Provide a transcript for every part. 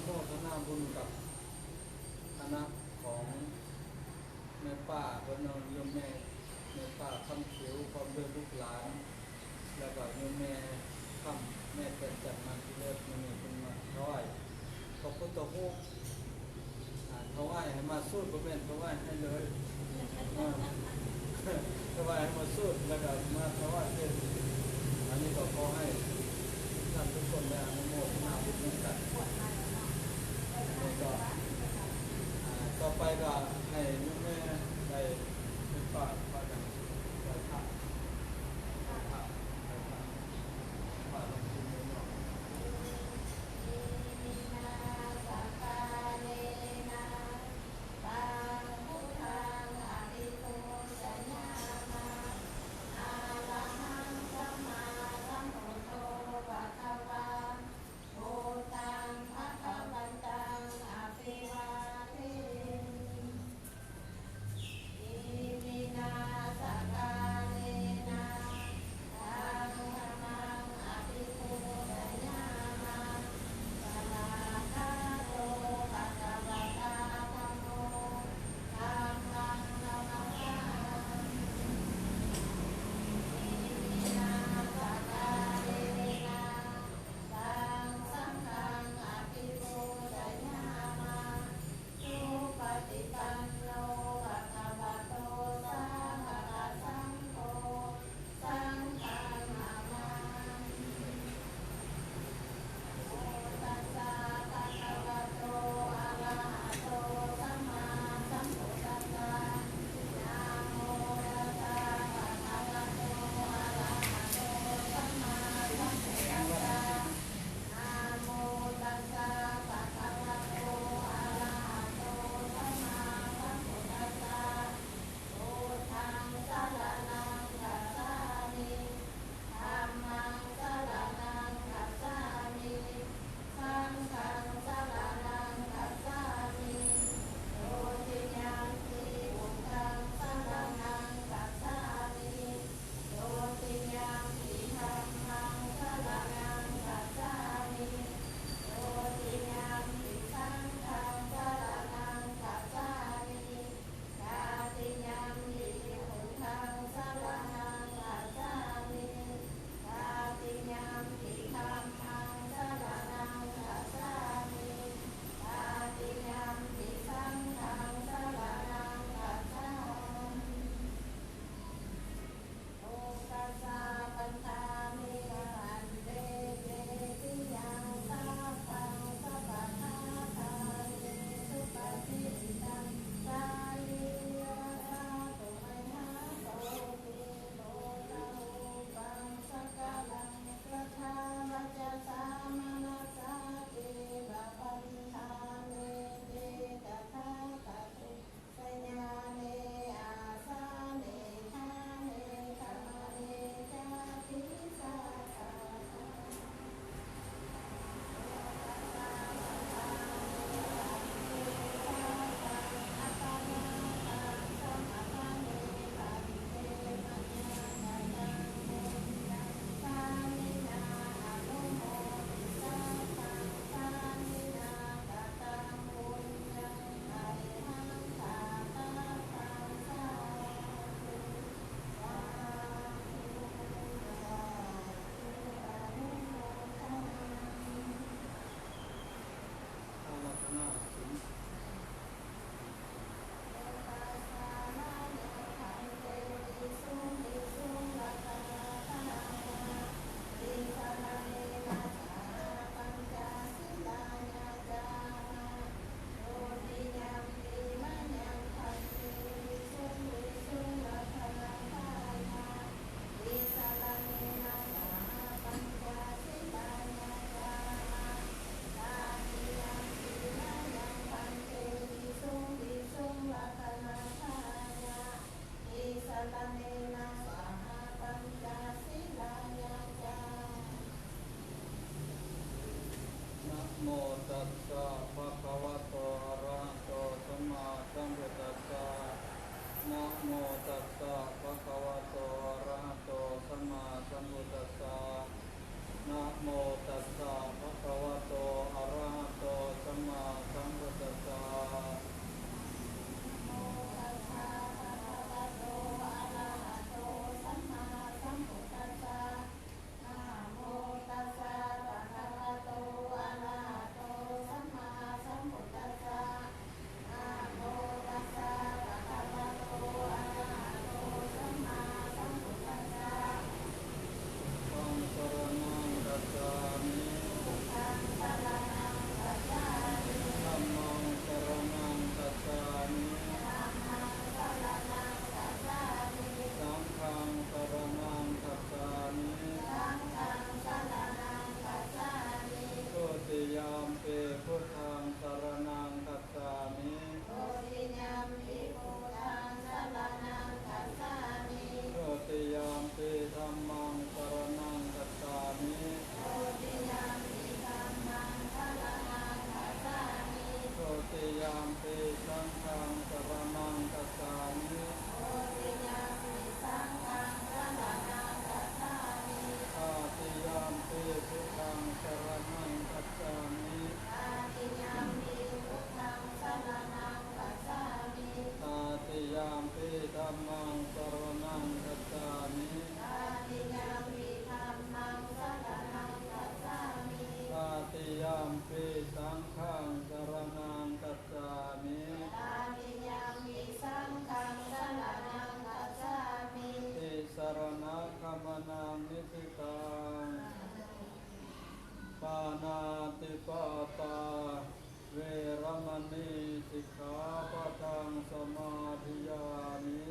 ໂມທະນາບຸນກັບຄະນະຂອງແມ່ປ້າເພິ່ນເນາະ ໂຍມແມ່ ແມ່ປ້າຄຳຂຽວ ພ້ອມດ້ວຍລູກຫຼານ ແລ້ວກໍໂຍມແມ່ຄຳ ແມ່ແກ່ນຈັນ ມາທີເລີດ ມື້ນີ້ເພິ່ນມາຖວາຍພະພຸດທະຮູບ ອ່າ ຖວາຍໃຫ້ມາສູດ ບໍ່ແມ່ນຖວາຍໃຫ້ເລີຍ ເອີ ຖວາຍໃຫ້ມາສູດ ແລ້ວກໍມາຖວາຍເປັນ ອັນນີ້ກໍຂໍໃຫ້ທ່ານທຸກຄົນໄດ້ອະນຸໂມທະນາບຸນນຳກັນ ແລ້ວກໍ ອ່າ ຕໍ່ໄປກໍໃຫ້ແມ່ໄດ້ໄປຝາກ ຝາກຫຍັງ ໄປພະ ໄປພະ ໄປພະ ຝາກລົງທຶນເນາະ. ອີມິນາ ยามปิสังฆังสะรະณังคัจฉາมิ Dutiyampi saṅghaṃ saraṇaṃ gacchāmi. ตาติยามปิพุทธังสะรະณังคัจฉามิ Tatiyampi buddhaṃ saraṇaṃ gacchāmi. ตาติยามปิธัมมังสะรະณังคัจฉາมิ Tatiyampi dhammaṃ saraṇaṃ gacchāmi. ตาติยามปิสังฆังสะรະณังคัจ ฉາມິ Tatiyampi saṅghaṃ saraṇaṃ gacchāmi. Tisaraṇagamanaṃ niṭṭhitaṃ. ปาณาติปาตา เวระมะนี สิกขาปะทังสะมາທິยາมิ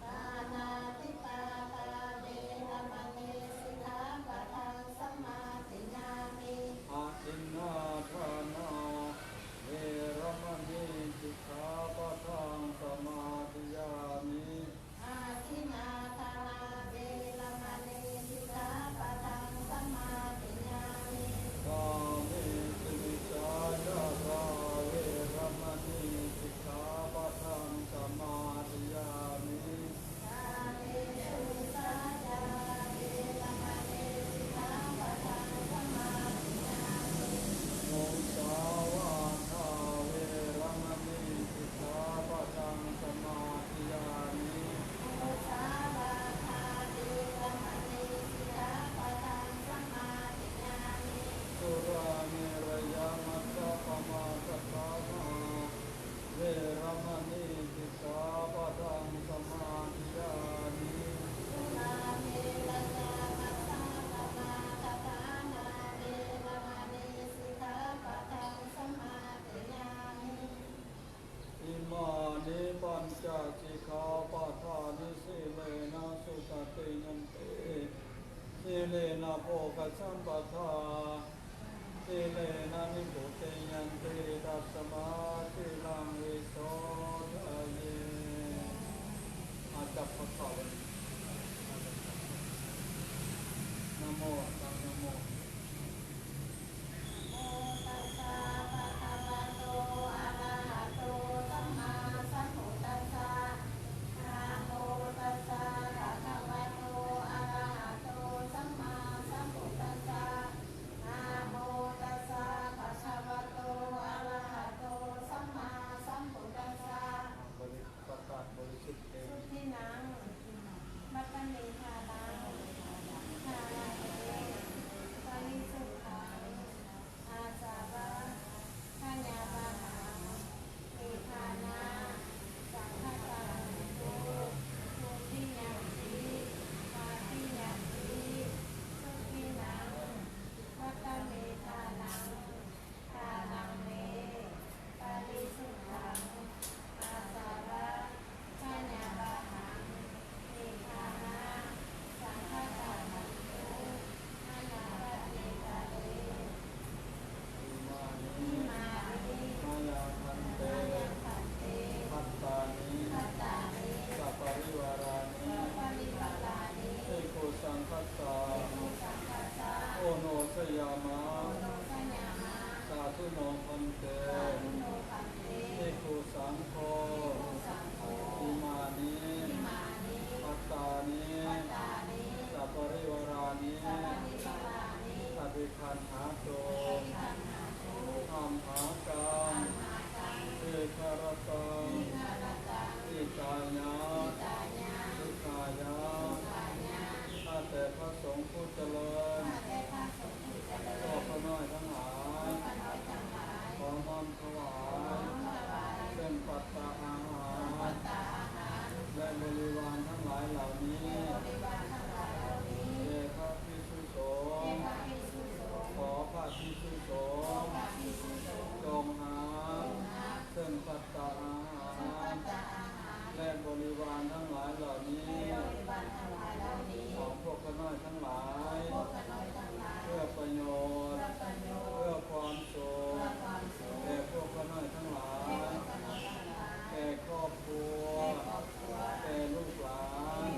Pāṇātipātā veramaṇī sikkhāpadaṃ samādiyāmi. Adinnādānā veramaṇī sikkhāpadaṃ samādiyāmi. Adinnādānā veramaṇī sikkhāpadaṃ samādiyāmi. Kāmesu micchācārā veramaṇī sikkhāpadaṃ samādiyāmi. Kāmesu micchācārā veramaṇī sikkhāpadaṃ samādiyāmi. Musāvādā veramaṇī sikkhāpadaṃ samādiyāmi. Musāvādā veramaṇī sikkhāpadaṃ samādiyāmi. Surāmerayamajjapamādaṭṭhānā veramaṇī sikkhāpadaṃ samādiyāmi. Surāmerayamajjapamādaṭṭhānā veramaṇī sikkhāpadaṃ samādiyāmi. Imāni pañca sikkhāpadāni. Sīlena sugatiṃ yanti, sīlena bhogasampadā, sīlena nibbutiṃ yanti, tasmā sīlaṃ visodhaye. ອາ ຈັບພະເຂົ້າໄວ້ ນະໂມ ຕັ້ງນະໂມ. Namo tassa bhagavato arahato sammāsambuddhassa. Namo tassa bhagavato arahato sammāsambuddhassa. Namo tassa bhagavato arahato sammāsambuddhassa. ປະກາດບໍລິສຸດເອງ. Sudinnaṃ vata me dānaṃ dānaṃ me parisuddhaṃ ācaraṃ me dānaṃ saṅghassa hontu dutiyampi tatiyampi. Sudinnaṃ vata me dānaṃ dānaṃ me parisuddhaṃ ācaraṃ me dānaṃ saṅghassa hontu anapatikare. Imāni maya bhante bhattāni saparivārāni bhikkhusaṅghassa oṇojayāma. Sādhu no bhante bhikkhusaṅgho. Imāni bhattāni saparivārāni abhigacchantu amhākaṃ dīgharattaṃ hitāya sukhāya. ຂ້າແຕ່ພະສົງຜູ້ຈະເລີນ ພວກຂ້ານ້ອຍທັງຫຼາຍ ຂໍນ້ອມຖວາຍ ເຊິ່ງປັດຕະອາຫານ ແລະ ບໍລິວານທັງຫຼາຍເຫຼົ່ານີ້ ແດ່ພະພິກຂຸສົງ ຂໍພະພິກຂຸສົງ ຈົ່ງຮັບ ເຊິ່ງປັດຕະອາຫານ ແລະ ບໍລິວານທັງຫຼາຍເຫຼົ່ານີ້ ຂອງພວກຂ້ານ້ອຍທັງຫຼາຍ ເພື່ອປະໂຫຍດ ເພື່ອຄວາມສຸກ ແກ່ພວກຂ້ານ້ອຍທັງຫຼາຍ ແກ່ຄອບຄົວ ແກ່ລູກຫຼານ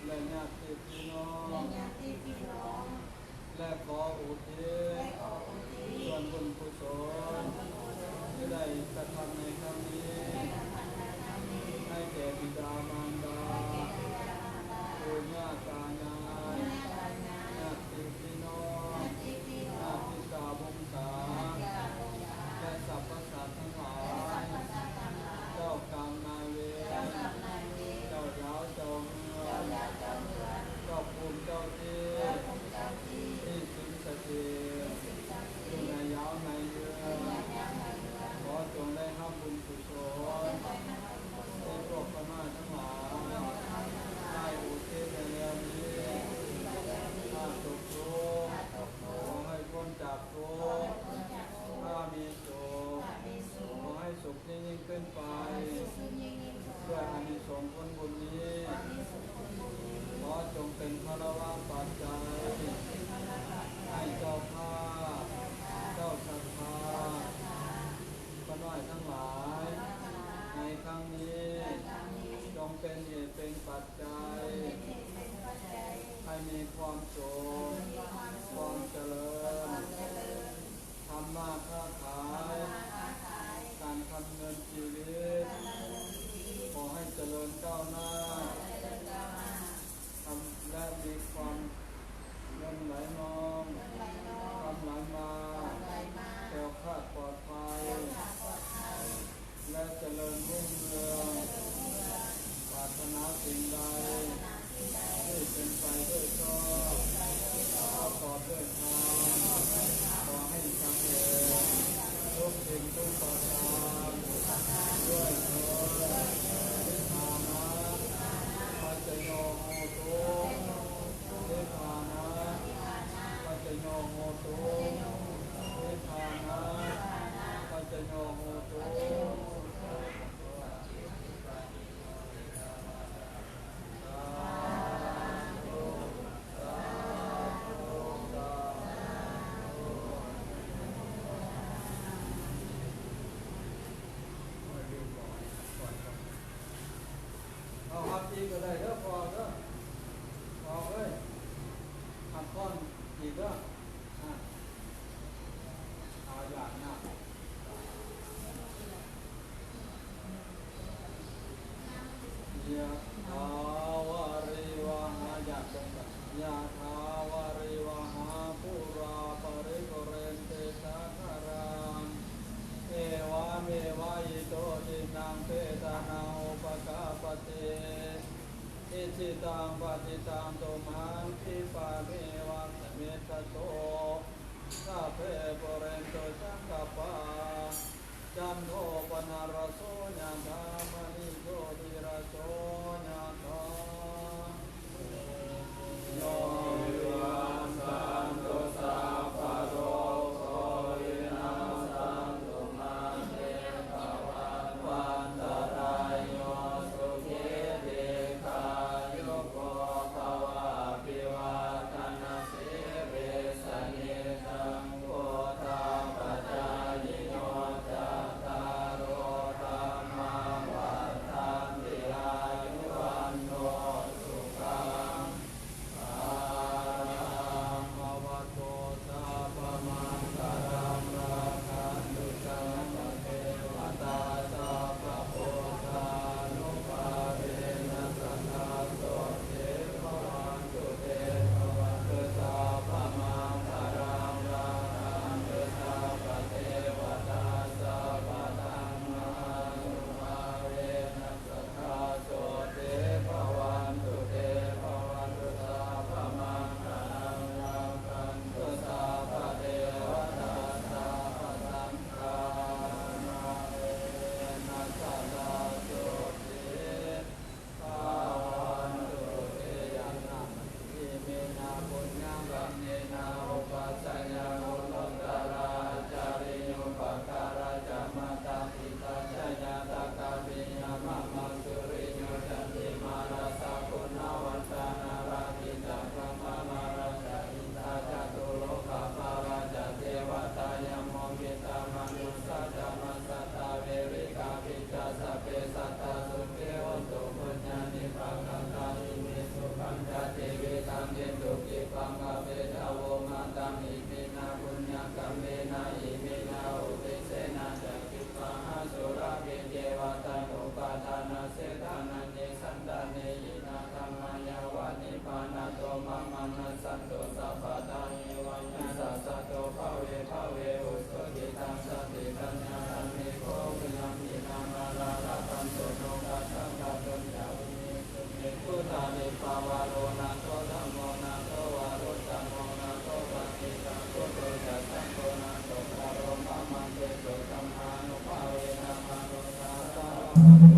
ແລະ ຍາດຕິພີ່ນ້ອງ ແລະ ຂໍອຸທິດສ່ວນບຸນກຸສົນ ທັງຫຼາຍ ໃນຄັ້ງນີ້ ໃນຄັ້ງນີ້ ຈົ່ງເປັນເຫດເປັນປັດໄຈ ຈົ່ງເປັນເຫດເປັນປັດໄຈ ໃຫ້ມີຄວາມສຸກ ໃຫ້ມີຄວາມສຸກ ຄວາມຈະເລີນ ຄວາມຈະເລີນ ທຳມາຄ້າຂາຍ ທຳມາຄ້າຂາຍ ການຄຳເງິນຊີວິດ ການຄຳເງິນຊີວິດ ຂໍໃຫ້ຈະເລີນກ້າວໜ້າ ຂໍໃຫ້ຈະເລີນກ້າວໜ້າ ທຳ ແລະ ມີຄວາມເງິນໄຫຼນອງ ເງິນໄຫຼນອງ ຄຳໄຫຼມາ ຄຳໄຫຼມາ ແຄ້ວຄາດປອດໄພ ແຄ້ວຄາດປອດໄພ ແລະ ຈະເລີນຮຸ່ງເຮືອງ ແລະ ຈະເລີນຮຸ່ງເຮືອງ ປາດຖະໜາສິ່ງໃດ ປາດຖະໜາສິ່ງໃດ ທີ່ເປັນໄປດ້ວຍຊອບ ທີ່ເປັນໄປດ້ວຍຊອບ ປະກອບດ້ວຍທຳ ປະກອບດ້ວຍທຳ ຂໍໃຫ້ສຳເລັດ ຂໍໃຫ້ສຳເລັດ ທຸກສິ່ງທຸກປະການ ທຸກສິ່ງທຸກປະການ ດ້ວຍເທີນ ດ້ວຍເທີນ ນິບພານະ ປັດຈະໂຍໂຫຕຸ ນິບພານະ ປັດຈະໂຍໂຫຕຸ ນິບພານະ ປັດຈະໂຍໂຫຕຸ ສາທຸ ສາທຸ ສາທຸ ເອົາຮັບອີກກໍໄດ້ເດີພໍ່ເດີ ພໍ່ເອີຍ ຮັບພອນອີກເດີ ອາ ເອົາຢາກນຳ ຍະຖາວາລິວະຫາ ຢາກຈົງກັນ ຍະຖາວາລິວະຫາປູຣາປະລິປູເຣນຕິສາຄະລັງ ເອວະເມວະອິໂຕ ທິນນັງເປຕານັງ ອຸປະກາປະຕິ ອິດຖິຕັງ ປັດຖິຕັງ ຕຸມຫັງ ຂິບປະເມວະ ສະມິດຖະໂຕ ສັບເພ ປູເຣນຕຸ ສັງກະປາ ຈັນໂທ ປະນະລະໂສ ຍະຖາ ມະນີ ໂຊຕິລະໂສ ຍະຖາ ໂຍ ວິວັດສັນຕຸ ສັບພະໂລໂກ ວິນັດສັນຕຸ ມາ ເຕ ພະວັດວັນຕະລາຍໂຍ ສຸຂີ ດີຄາຍຸໂກ ພະວະ ອະພິວາທະນະ ຊີລິສະນິຈຈັງ ພຸດທະປະຈາຍິໂນ ຈັດຕາໂລ ທຳມາ ວັດທັນຕິ ອາຍຸ ວັນໂນ ສຸຂັງ ພະລັງ ພະວະໂຕ ສັບພະມັງຄະລັງ ລັກຂັນຕຸ ສັບພະເທວະຕາ ສັບພະພຸດທານຸພາເວນະ ສະດາໂສ ເຕ ພະວັນຕຸ ເຕ ພະວັນຕຸ ສັບພະມັງຄະລັງ ລັກຂັນຕຸ ສັບພະເທວະຕາ ສັບພະທຳມານຸພາເວນະ ສະດາໂສ ເຕ ພະວັນຕຸ ເຕ ພະວັນຕຸ ສັບພະມັງຄະລັງ ລັກຂັນຕຸ ສັບພະເທວະຕາ ສັບພະສັງຄານຸພາເວນະ ສະດາໂສ ເຕ ພະວັນຕຸ ເຕ ຍະຖາ ມະນີ ອິມິນະ ປຸນຍັງກຳເມນະ ອຸປັດຊະຍະ ກຸໂນດຕະລາ ອາຈາລິໂຍ ປະກາລະຈະ ມາຕາ ປິຕາຈະ ຍາຕະກາ ປິຍະມະ ມະສຸລິໂຍ ຈັນຕິມາ ລາຊາ ຄຸນນະວັດຕະນາລາ ກິດຕະກຳມະ ມາລາຈະ ອິນທາ ຈະຕຸໂລກະປາລາຈະ ເທວະຕາ ຍະໂມ ກິດຕະມະນຸສາຈະ ມະສະຕາ ເວລິກາ ປິດຈະ ສັບເພ ສັດຕາ ສຸຂີ ໂຫນຕຸ ປຸນຍານິ ພະວັນຕະ ອິເມ ສຸຂັງຈະ ຈີວິຕັງ ເຄຕຸ ກິບປັງ ກະເບທະ ໂວ ມະຕັງ ອິມິນະ ປຸນຍະກຳເມນະ ອິມິນະ ອຸທິດເສນະ ຈະ ກິບປະຫາສຸຣາ ເພ ເກ ວະຕະ ໂນ ປະທານະ ເສດຖານະ ເນ ສັນຕະ ເນ ຫິນະ ທຳມາ ຍາວະ ນິບພານະ ໂຕ ມະ ມະ ນັດ ສັນຕຸ ສັບພະ ທາ ເອ ວະ ຍະ ສາ ສະ ໂຕ ພະ ເວ ພະ ເວ ອຸ ສຸ ກິດຕັງ ສະ ຕິ ປັນ ຍາ ທຳ ເມ ໂຄ ວິ ຍຳ ພິ ນາ ມາ ລາ ລະ ພັນ ໂຕ ໂນ ກະ ທັງ ກະ ຕຸນ ຍາ ວິ ເມ ສຸ ເມ ພຸດທາ ທິ ພາ ວະ ໂຣ ນາ ໂຖ ທຳ ໂມ ນາ ໂຖ ວະ ລຸດ ຕະ ໂມ ນາ ໂຖ ປະ ຕິ ຕະ ຄຸ ໂຕ ຈະ ສັງ ໂຄ ນາ ໂຖ ກະ ໂຣ ພະ ມັນ ເຕ ໂສ ທຳ ມາ ນຸ ພາ ເວ ທຳ ມະ ໂນ ທາ ທະ